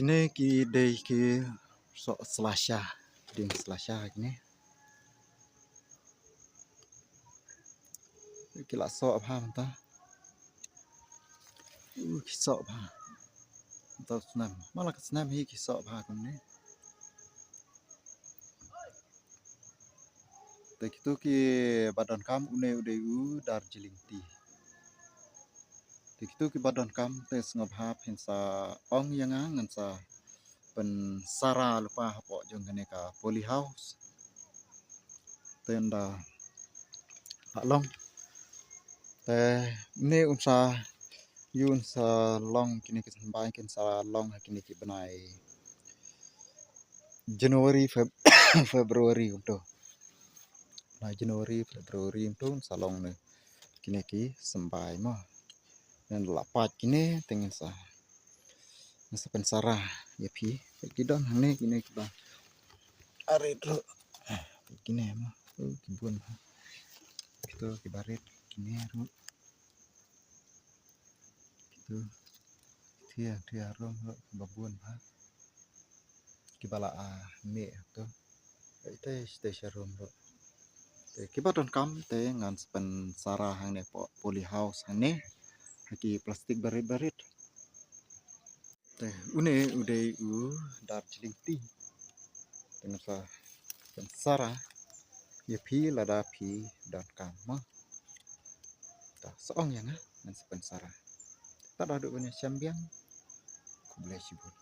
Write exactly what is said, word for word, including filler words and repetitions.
Kine ki dei ki soh slasha, dieng slasha kine. Ki la soh bha mynta. Uh, ki soh bha. Mynta u snem. Mala ka snem hi ki soh bha kumne. Te kitu ki ba donkam une u dei u Darjeeling tea. Te kitu ki ba donkam te sngewbha phin sa ong ïa nga ngan sa pynsara lypa hapoh jong kane ka poly house. Te ynda la long te ne un sa ïa un sa long kine ki symbai kin sa long ha kine ki bnai January, Feb-, February kumto. Bnai January, February kumto un sa long ne kine ki symbai mo. Ngan la pait kine te ngin sa, ngin sa pynsara ïa phi. Ki don hangne kine ki ba arit ruh. Kine mo. Oh, ki bun ha. Kito ki ba rit kine ruh. Kito. Thia, thia rum ruh ki ba bun ha. Ki ba la, ah, mih to. Ite, ite sha rum ruh. Te ki ba donkam te ngan sa pynsara hangne po-, poly house hangne. Ha ki plastik barit barit. Te une u dei u Darjeeling tea. Te ngan sa pynsara ïa phi lada phi donkam mo. Ta sa ong ïa nga ngan sa pynsara. Ta da duk ban ïa shem biang. Khublei shibun.